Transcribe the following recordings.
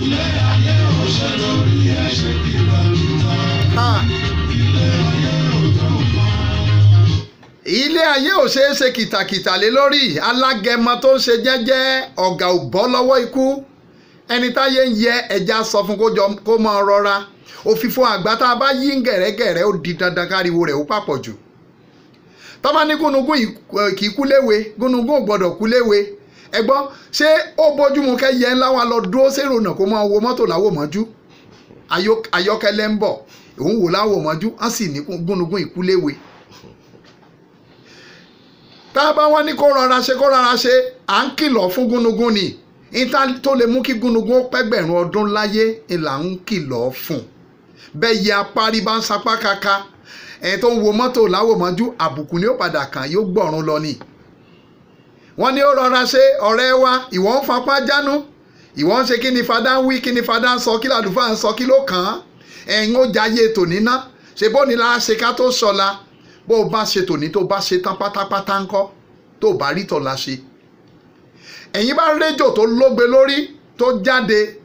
Ilé ayé ò ṣe lórí ẹ̀ ṣe kìtàkìtà. Ilé ayé ò tó nǹkan. Ilé ayé ò ṣeé ṣe kìtàkìtà lé lórí. Alágẹmọ tó ń ṣe jẹ́jẹ́, ọ̀gá ò bọ́ lọ́wọ́ ikú. Ẹni táyé ń yẹ ẹja sọ fún kó máa rọra. Òfìfo àgbà tá a bá yí gẹ̀rẹ́gẹ̀rẹ́, ó di dandan káriwo rẹ̀ ó papọ̀ jù. Tọ́ba ní gúnugún kì í kú léwe, gúnugún ò gbọ́dọ̀ kú léwe. Ẹ gbọ́, ṣé ó bójúmu kẹ́ yẹ ńlá wa lọ dúró sérònà kó máa wo mọ́tò láwòmọ́jú? Ayọ́kẹ́lẹ́ ń bọ̀, òun wò láwòmọ́jú, á sì ní gúnugún ìkú léwe. Tá a bá wọ́n ní kó rọra ṣe, kó rọra ṣe, à ń kìlọ̀ fún gúnugún ni. Ìta tó lè mú kí gúnugún ó pẹ́gbẹ̀rún ọdún láyé là ń kìlọ̀ fún. Bẹ́ẹ̀ yẹ apárí bá ń sapá kaka, ẹni tó ń wo mọ́tò láwòmọ́jú, àbùkù ni ó padà kàn, yóò gbọ̀run lọ ni. Wọ́n ní ó rọra ṣe, ọ̀rẹ́ wa, ìwọ ń fapá jánu, ìwọ ń ṣe kí ni fadá ń wí, kí ni fadá ń sọ, kí làlùfáà ń sọ, kí ló kàn án? Ẹ̀yin ó jayé tòní ná, ṣe bó ni la ṣe ká tó sọla? Bó o bá ṣe tòní, tó bá ṣe tán pátápátá ńkọ́, tó bá rí tọ̀la ṣe. Ẹ̀yin bá réjò tó lógbe lórí, tó jáde,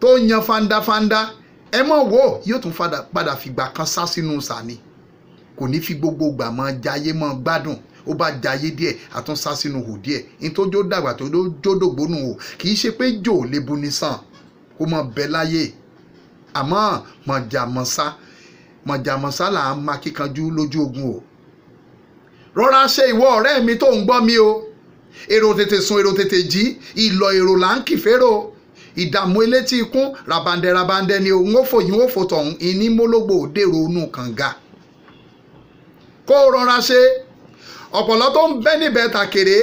tó yan fandafanda, ẹ mọ̀ wò, yóò tún padà fìgbà kan sá sínú sàní. Kò ní fi gbogbo ìgbà mọ́ jayé mọ́ gbádùn. Ó bá jayé díẹ̀, àtún sá sínú hò díẹ̀. Ní tó jó dàgbà tó jó dògbónú hò, kì í ṣe pé jò lè bu ní sàn kó mọ̀ bẹ́ láyé. Àmọ́ mọ̀jàmọ́sá, mọ̀jàmọ́sá là ń ma kíkanjú lójú ogun o. Rọra ṣe ìwọ ọ̀rẹ́ mi tó ń gbọ́ mi o. Èrò tètè sùn, èrò tètè jí, ìlọ èrò là ń kìférò. Ìdààmú elétí ikún, rabandẹ rabandẹ ni òun ó fò yín, ó fò tọ̀hún, ìní mólógbò dèrò inú kànga. Kó rọra ṣe. Ọ̀pọ̀lọ́ tó ń bẹ́ níbẹ̀ tàkèrè,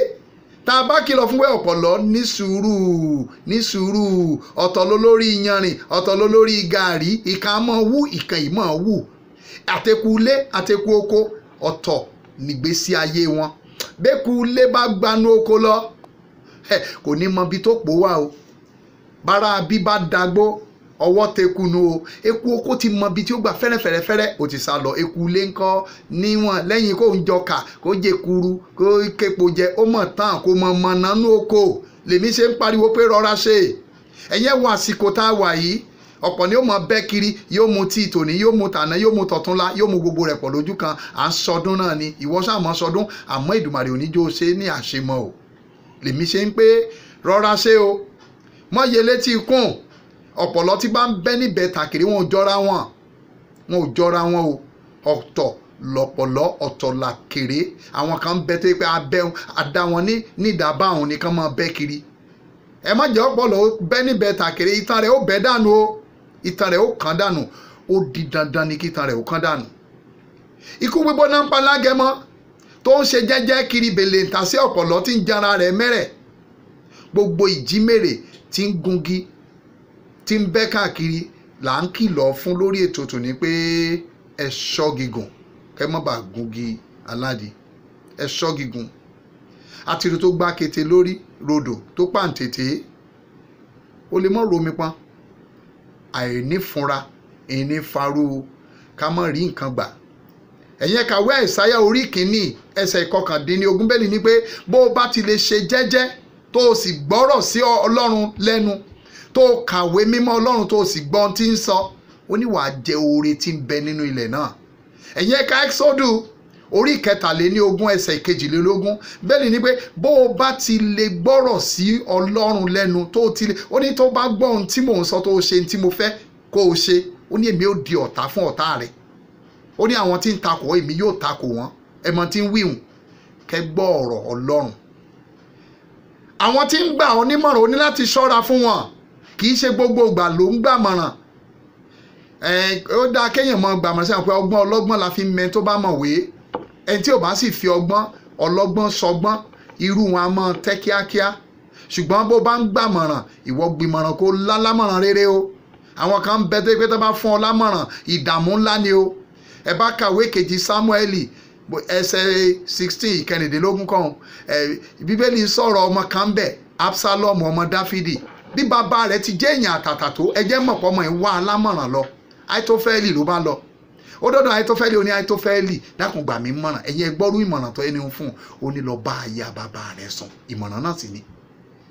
tá a bá kìlọ̀ fún pé ọ̀pọ̀lọ́ ní sùúrù, ní sùúrù, ọ̀tọ̀ ló lórí iyanrìn, ọ̀tọ̀ ló lórí gàárì, ìka mọ̀ wú, ìkàn ìmọ̀ wù. Àtẹ̀kù ilé, àtẹ̀kù oko, ọ̀tọ̀ nígbésí ayé wọn. Bẹ́kù ilé bá gbanú oko lọ, kò ní mọ ibi tó pò wá o. Bára bí bá dagbó, ọwọ́ tekunu o. Eku oko ti mọ ibi tí ó gbà fẹ́rẹ́fẹ́rẹ́fẹ́rẹ́, ó ti sá lọ. Eku ilé ńkọ́ níwọ̀n lẹ́yìn kó ń jọkà, kó jẹ kuru, kó képo jẹ, ó mọ̀ tán, kó mọ̀ mọ̀nà nú oko. Lèmi ṣe ń pariwo pé rọra ṣe. Ẹ̀yẹ́ wo àsìkò tá a wà yìí, ọ̀pọ̀ ni ó mọ bẹ́ kiri, yóò mu tíì tòní, yóò mu tàná, yóò mu tọ̀túnla, yóò mu gbogbo rẹ̀ pọ̀ lójú kan. À ń sọdún náà ni, ìwọ ṣáà mọ́ sọdún, àmọ́ Èdùmàrè ò ní jó ṣe ní àṣemọ́ o. Lèmi ṣe ń pé rọra ṣe o. Mọ́yẹ létí ikún. Ọ̀pọ̀lọ́ tí bá ń bẹ́ níbẹ̀ tàkìrí, wọn ò jọra wọn, wọn ò jọra wọn o. Ọ̀tọ̀ lọ̀pọ̀lọ́, ọ̀tọ̀ làkèrè. Àwọn kan ń bẹ tó yẹ pé abẹ́ adá wọn ní nídàbá òun nìkan máa bẹ́ kiri. Ẹ má jẹ́ ọ̀pọ̀lọ́ bẹ́ níbẹ̀ tàkìrí, itan rẹ̀ ó bẹ́ dànù o, itan rẹ̀ ó kàn dànù. Ó di dandan ni kí itan rẹ̀ ó kàn dànù. Ikú gbígbóná ń pa lágẹmọ tó ń ṣe jẹ́jẹ́ kiri bèlè ń ta sí ọ̀pọ̀lọ́ tí ń jara rẹ̀ mẹ́rẹ̀. Gbogbo ìjímèrè tí ń gungi tí ń bẹ́ káàkiri là ń kìlọ̀ fún lórí ètò tòní pé ẹ ṣọ́ gígùn, kẹ́ mọ́ bá gungi aládìí. Ẹ ṣọ́ gígùn. Àtìrò tó gbá kété lórí rodò tó pàǹtẹ̀tẹ̀, ó lè mọ́ romi pọn. Àìnífunra ìnífarú ká mọ́ rí nǹkan gbà. Ẹ̀yin ẹ kàwé Àìsáyà orí kìíní ẹsẹ̀ 19 bẹ́ẹ̀ ni pé bó o bá ti lè ṣe jẹ́jẹ́, tó o sì gbọ́rọ̀ sí Ọlọ́run lẹ́nu, tó o kàwé mímọ́ Ọlọ́run, tó o sì gbọ́ ohun tí ń sọ, ó ní wàá jẹ oore tí ń bẹ nínú ilẹ̀ náà. Ẹ̀yin ẹ̀ka Ẹ́xódù orí 23 ẹsẹ̀ 22 bẹ́ẹ̀ ni pé bó o bá ti lè gbọ́rọ̀ sí Ọlọ́run lẹ́nu, tó o ti lè, ó ní tó bá gbọ́ ohun tí mò ń sọ, tó o ṣe ohun tí mo fẹ́ kó o ṣe, ó ní èmi ó di ọ̀tá fún ọ̀tá rẹ̀. Ó ní àwọn tí ń takò ọ́, èmi yóò takò wọ́n. Ẹ mọ tí ń wíhùn, kẹ́ gbọ́ ọ̀rọ̀ Ọlọ́run. Àwọn tí ń gbà ọ́ nímọ̀ràn, ó ní láti ṣọ́ra fún wọn. Kì í ṣe gbogbo ìgbà ló ń gbàmọ̀ràn. Ó dáa kéèyàn mọ gbàmọ̀ràn sí àwọn pé ọgbọ́n ọlọ́gbọ́n la fi mẹ tó bá mọ̀wé. Ẹni tí ò bá sì fi ọgbọ́n ọlọ́gbọ́n sọgbọ́n, irú wọn a mọ tẹ́ kíákíá. Ṣùgbọ́n bó bá ń gbàmọ̀ràn, ìwọ gbìmọ̀ràn kó lálámọ̀ràn rere o. Àwọn kan ń bẹ tó pé tó bá fún ọ lámọ̀ràn, ìdààmú ńlá ni o. Ẹ bá kàwé kejì Sámúẹ́lì ẹsẹ̀ 16 16 kan, Bíbélì sọ̀rọ̀ ọmọ kan bẹ̀, Absalom ọmọ Dáfídì. Bí bàbá rẹ̀ ti jẹ́ èèyàn àtàtà tó, ẹ jẹ́ mọ̀ pé ọmọ yìí wá alámọ̀ràn lọ. Àìtófẹ́lì ló bá lọ. Ó dọ́dọ̀ Àìtófẹ́lì, ó ní Àìtófẹ́lì, dákun gbà mí mọ̀ràn. Ẹ̀yin ẹ gbọ́rú ìmọ̀ràn tó ẹni fún un. Ó ní lọ bá aya bàbá rẹ̀ sùn. Ìmọ̀ràn náà sì ni.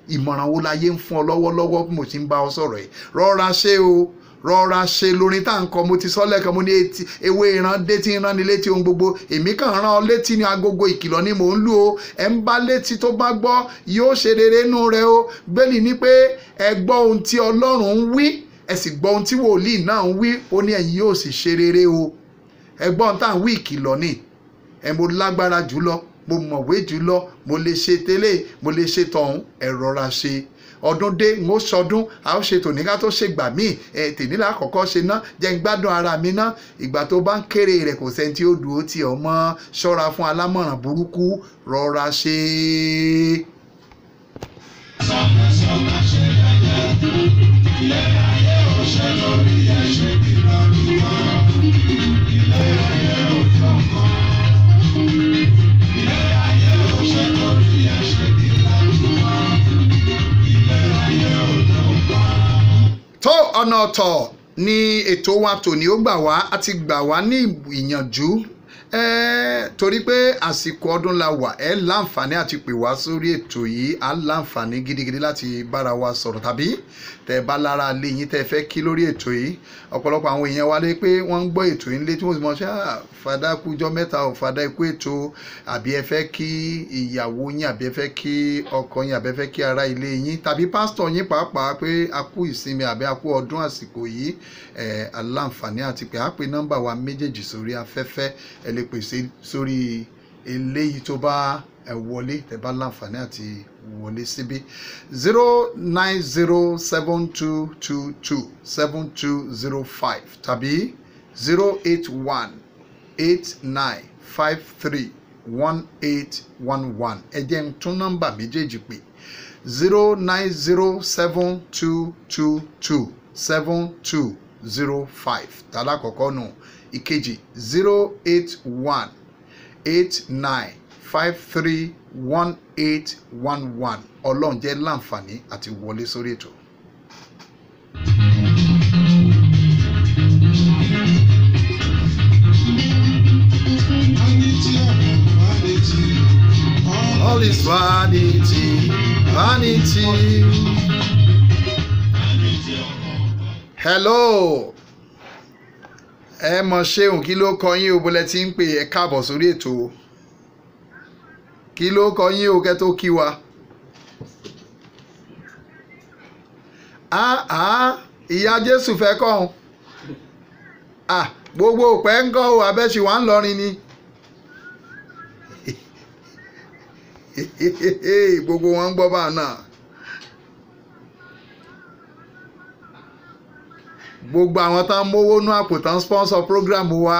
Ìmọ̀ràn wo láyé ń fún ọ lọ́wọ́lọ́wọ́ bí mo ti ń bá ọ sọ̀rọ̀ yìí? Rọra ṣe o, rọra ṣe lórin tá à ń kọ. Mo ti sọ lẹ́ẹ̀kan, mo ní etí ewé ìran dé tí ń rán ni létí ohun gbogbo. Èmi kàn rán ọ létí ní agogo ìkìlọ̀ ni mò ń lù o. Ẹ ń bá létí tó bá gbọ́ yóò ṣe rere nú rẹ o. Bẹ́ẹ̀ni ni pé ẹ gbọ́ ohun tí Ọlọ́run ń wí, ẹ sì gbọ́ ohun tí wòlíì náà ń wí, ó ní ẹ̀yin yóò sì ṣe rere o. Ẹ gbọ́ ohun tá à ń wí, ìkìlọ̀ ni. Ẹ mo lágbára jùlọ, mo mọ̀wé jùlọ, mo lè ṣe tẹ́lẹ̀, mo lè ṣe tọ̀hún. Ẹ rọra ṣe. Ọdún dé, n ó sọdún, a ó ṣe tòní ká tó ṣe gbà míì. Ẹ tèmi lákọ̀ọ́kọ́ ṣe ná, jẹ́ n gbádùn ara mi ná. Ìgbà tó bá ń kéré rẹ̀ kò sẹ́ni tí ó dùn ó tì ọ́ mọ́. Ṣọ́ra fún alámọ̀ràn burúkú, rọra ṣe. Sọ̀kà ṣe jẹ́jẹ́. Ilé ayé ò ṣe lórí ẹ̀ ṣe kìlọ̀kìlọ̀. Ilé ayé ò tó nǹkan. Ilé ayé ò ṣe lórí ẹ̀ ṣe kìlọ̀kìlọ̀. Ilé ayé ò tó nǹkan. Tó ọ̀nà ọ̀tọ̀ ni ètò wa tòní ó gbà wá, a ti gbà wá ní ìyànjú torí pé àsìkò ọdún la wà. Ẹ láǹfààní àti pè wá sórí ètò yìí, á láǹfààní gidigidi láti bára wa sọ̀rọ̀, tàbí tẹ́ bá lára lé yín tẹ́ fẹ́ kí lórí ètò yìí. Ọ̀pọ̀lọpọ̀ àwọn èèyàn wa lé pé wọ́n ń gbọ́ ètò yìí nílé tí wọ́n sì mọ̀ ṣá fàdá kújọ́ mẹ́ta ò fàdá ikú ètò, àbí ẹ fẹ́ kí ìyàwó yín, àbí ẹ fẹ́ kí ọkọ yín, àbí ẹ fẹ́ kí ará ilé yín, tàbí pásítọ̀ yín pàápàá pé a kú ìsinmi àbí a kú ọdún àsìkò yìí. Ẹ aláǹfààní àti pé a pè nọ́mbà wa méjèèjì sórí afẹ́fẹ́. Ẹ lè pèsè sórí eléyìí tó bá ẹ wọlé, tẹ́ bá láǹfààní àti wọlé síbí 09072227205 tàbí 08189531811. Ẹ jẹ́ n tún nọ́mbà méjèèjì pè: 09072227205 tàlákọ̀ọ́kọ́ nù, ìkejì 08189531811. Ọlọ́run jẹ́ láǹfààní àti wọlé sórí ètò. Vanity upon vanity. All is vanity, vanity. Vanity upon Hello, ẹ mọ̀ ṣeun. Kí ló kọ yín o? Bọ́lẹ̀ tí ń pè? Ẹ káàbọ̀ sórí ètò o. Kí ló kọ yín o kẹ́ tó kí wa? Ah ah, ìyá Jésù fẹ́ kọ́ ọ́n. Ah, gbogbo òpẹ́ ń kọ́ o, abẹ́sí wa ń lọrin ni. Gbogbo wọn ń gbọ́ bá náà. Gbogbo àwọn tán mówó nú àpò tán sponsor program wa.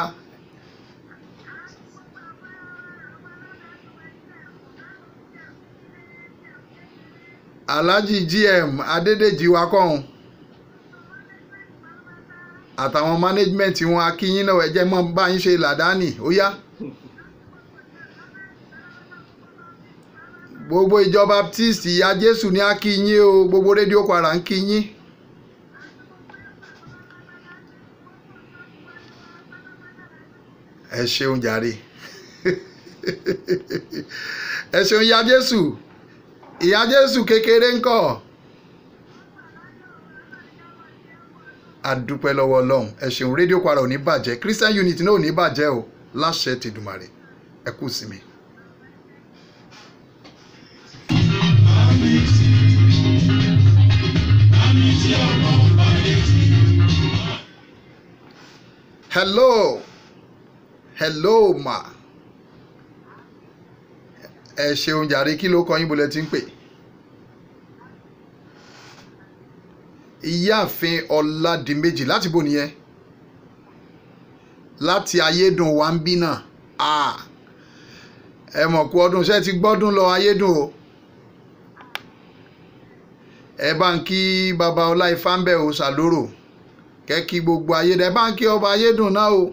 Alhaji GM Adédèjì wa kọ́hún àtàwọn management wọn, akínyìn náà. Ẹ jẹ́ mọ́ bá yín ṣe làdáni ó yá. Gbogbo ìjọ Baptist ìyá Jésù ní akínyìn o, gbogbo rédíò Kwara ń kíyìn. Ẹ ṣeun jàre, ẹ ṣeun ìyá Jésù. Ìyá Jésù kékeré ńkọ́? Àdúpẹ́ lọ́wọ́ Ọlọ́run. Ẹ ṣeun. Rédíò Kwara ò ní bàjẹ́, Christian Unit náà ò ní bàjẹ́ o, láṣẹ tìdùmàrè. Ẹ kú sinmi. Vanity. Vanity upon vanity. Hello, hello ma. Ẹ ṣeun jàre. Kí ló kọ yín? Bolẹ̀ tí ń pè? Ìyáàfin Ọládìméjì láti bò nìyẹn? Láti Ayédùn wa ń bí náà. Ah, ẹ mọ̀ kú ọdún, ṣé ti gbọ́dún lọ Ayédùn o? Ẹ bá ń kí baba ọlá ifá ń bẹ̀ o, ṣàlórò kẹ́ kí gbogbo Ayédùn. Ẹ bá ń kí ọba Ayédùn náà o.